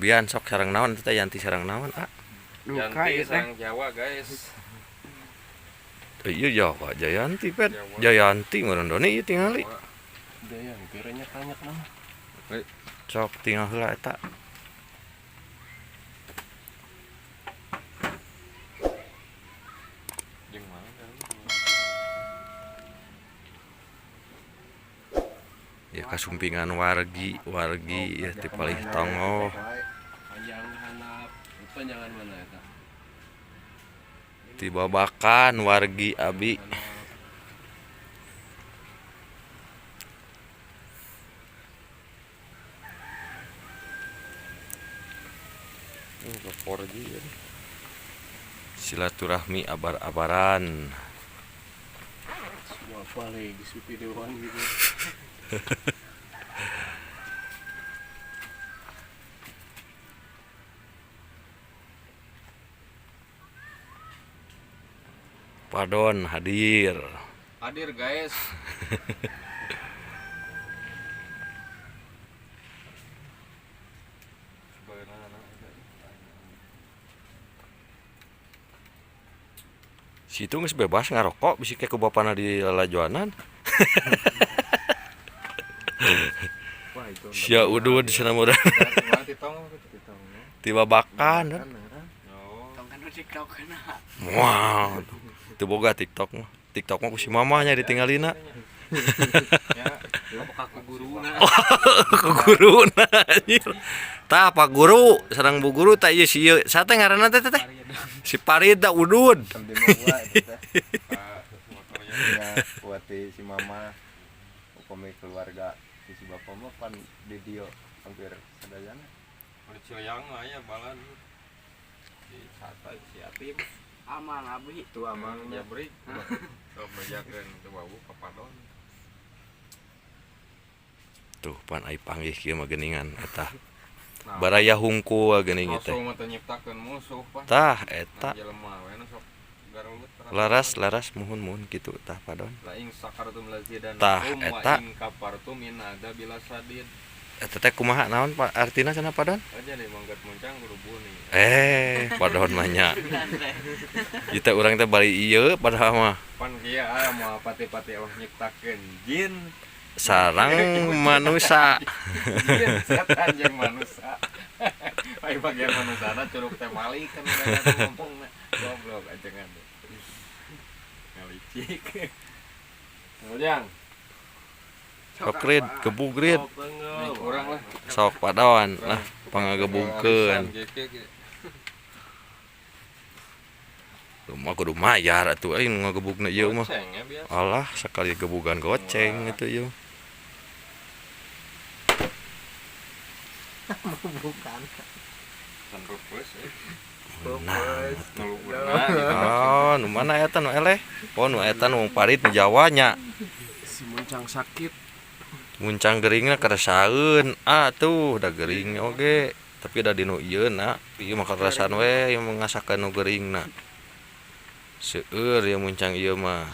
Cobian sok sareng naon teh Yanti sareng naon ah. Duka Yanti ieu teh. sareng Jawa guys. Iya Jawa Jayanti pet. Jayanti meureun Doni ieu tingali. Jayanti renyak-renyak mah. Sok tinggal heula eta. Jeung mana? Ya kasumpingan wargi, wargi ya ti palih tonggoh. Panjang handap. Panjangan mana eta? Ti babakan wargi abi. Silaturahmi abar-abaran. Semua paling geus videoan gitu. Padon hadir. Hadir guys. Situ geus bebas ngarokok bisi ke ku bapana di lalajoanan. Wah itu. Sia udud cenah meureun. Ti babakan. Oh. Tong kan TikTok kana. Wah. Teu boga TikTok mah. TikTok mah ku si mamanya ditinggalina. Ya, apa ku guruna? Ku guruna anjir. Tah Pak Guru, sareng Bu Guru tah ieu si ieu. Saha teh ngaranna teh teh? Si Farid da udud. Abdi mah gua eta teh. Motornya. Ya, buat si mama upami keluarga si bapak mah pan di dieu hampir sadayana. Di Ciliang mah aya balan. Di Sata si Atim. Amang abi. Itu amangna. Jabrik. Sok bejakeun teu wawuh ka Padon. Tuh pan ai panggih kieu mah geuningan eta. Nah, Baraya hungkul geuning ieu teh. Rasul mah teu nyiptakeun musuh pan. Tah eta Nah, jelema we nu sok garelut. laras laras muhun muhun kitu tah Padon. La ing sakartum lazidan Tah, wa eta. ing kafartum in ada bila sadid. Eta teh kumaha naon Pak artina cenah Padon? Aja deh manggat muncang kudu buni. Padon mah nya. Ieu teh urang teh bari ieu padahal mah Pan kieu ah moal pati-pati Allah nyiptakeun jin, sarang manusa. jin setan jeung manusa. Ai bagian manusana curug teh malik kan udah ngomongna. Goblok ajengan. Ngalicik. Ujang, Sok rid, gebug rid. nih urang lah. Sok Padon lah pangagebugkeun. Rumah kudu mayar atuh euy nu ngagebugna ieu mah. Goceng ya biasa. Alah sakali gebugan goceng itu ieu. Bukan. Kan rupes eh. Nah, Nu luhurna gitu. oh, nu mana eta nu eleh? Oh, nu eta nu parit nu Jawa nya. Si muncang sakit. Muncang geringna keresaeun. Ah tuh da gering oge. Tapi da dinu ieu na, ieu mah keresan we ieu mah ngasakeun nu geringna. Seueur ieu muncang ieu mah.